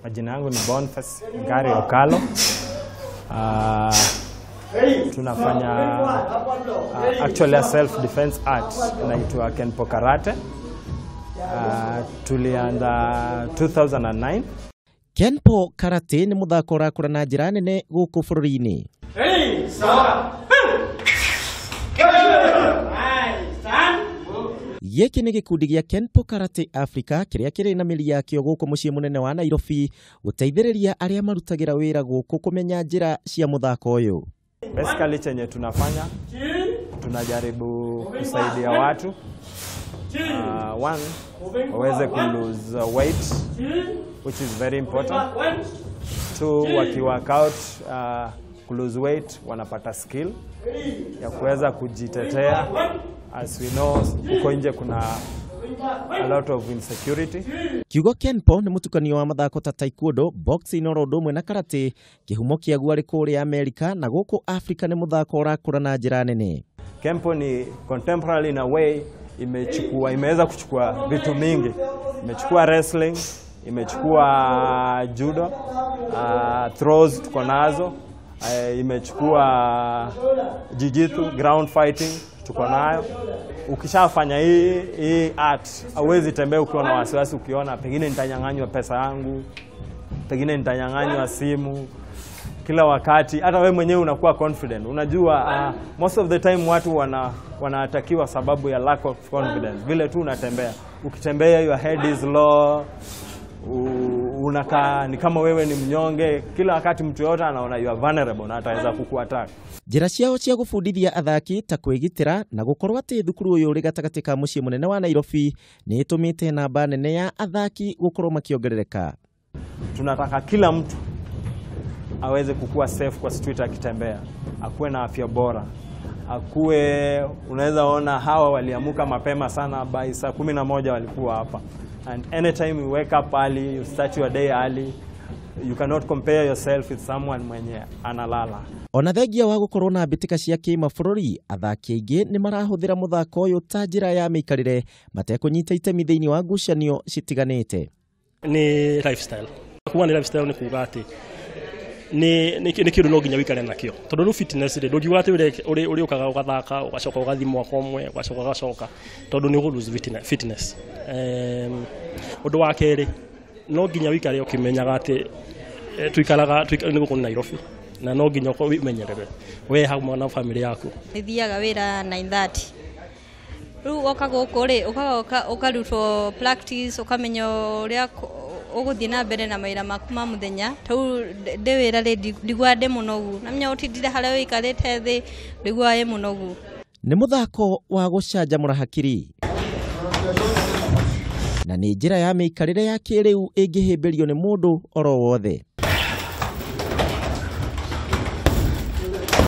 Majina yangu ni Boniface Ngari Okalo. Tunafanya actually a self defense art inaitwa Kenpo Karate. Tulianza 2009. Kenpo Karate nĩ mũthako ũrakũra na njĩra nene gũkũ bũrũri-inĩ. Gĩkĩ nĩ gĩkundi gĩa Kenpo Karate Africa kĩrĩa kĩrĩ na mĩri yakĩo gũkũ mũciĩ mũnene wa Nairobi gũteithĩrĩria arĩa marutagĩra wĩra gũkũ kũmenya njĩra cia mũthako ũyũ. Basically chenye tunafanya, tunajaribu kusaidia watu one, waweze ku lose weight, which is very important. Two, wakiwork out ku lose weight wanapata skill ya kuweza kujitetea. As we know, huko nje kuna a lot of insecurity. Kiugo Kenpo nĩ mũtukanio wa mathako ta taekwondo, boxing oro ũndũ ũmwe na karate. Kĩhumo kĩaguo arĩ kũrĩa Amerika na gũkũ Afrika nĩ mũthako ũrakũra na njĩra nene. Kenpo ni contemporary in a way, imeweza kuchukua vitu mingi. Imechukua wrestling, imechukua judo, throws tuko nazo, imechukua jiu-jitsu, ground fighting tuko nayo. Ukishafanya hii art, hauwezi tembea ukiwa na wasiwasi, ukiona pengine nitanyang'anywa pesa yangu, pengine nitanyang'anywa simu. Kila wakati hata wewe mwenyewe unakuwa confident. Unajua most of the time watu wanatakiwa sababu ya lack of confidence. Vile tu unatembea, ukitembea your head is low, unakaa ni kama wewe ni mnyonge. Kila wakati mtu yote anaona you are vulnerable na ataweza kukuattack. Njĩra ciao cia gũbundithia athaki ta kwĩgitĩra na gũkorwo atĩ thukuru ũyũ ũrĩ gatagatĩ ka mũciĩ mũnene wa Nairobi nĩ ĩtũmĩte namba nene ya athaki gũkorwo makĩongerereka. Tunataka kila mtu aweze kukua safe kwa street akitembea, akuwe na afya bora, akuwe, unaweza ona hawa waliamuka mapema sana, by saa 11 walikuwa hapa. And anytime you wake up early, you start your day early, you cannot compare yourself with someone mwenye analala. Ona thengia wa gũkorwo na mbĩtĩka cia kĩmabũrũri, athaki aingĩ nĩ marahũthĩra mũthako ũyũ ta njĩra ya mĩikarĩre matekũnyita itemi thĩinĩ wa ngucanio citiganĩte. Nĩ lifestyle. Kuga nĩ lifestyle nĩ kuga atĩ nĩ kĩndũ no nginya wĩikare nakĩo, tondũ rĩu fitness rĩ, ndũngiuga atĩ ũrĩũkaga ũgathaka ũgacoka ũgathiĩ mwaka ũmwe ũgacoka ũgacoka, tondũ nĩ ũgũ lose fitness. Ũndũ wa kerĩ, no nginya wĩikare ũkĩmenyaga atĩ tuikaraga nĩ gũkũ Nairobi na no nginya wĩmenyerere we hamwe na family yaku. Nĩthiaga wĩra 9:30 rĩu woka gũkũ rĩ, ũkaga ũkarutwo practice, ũkamenya ũrĩa ũgũthiĩ na mbere na mawĩra maku ma mũthenya. Tau ndĩ wĩra rĩ, ndigua ndĩ mũnogu, na menya ũtindire harĩa ũikarĩte thĩ, ndigua wĩ mũnogu. Nĩ mũthako wa gũcanjamũra hakiri na nĩ njĩra ya mĩikarĩre ya kĩrĩu ĩngĩhĩmbĩrio nĩ mũndũ oro wothe.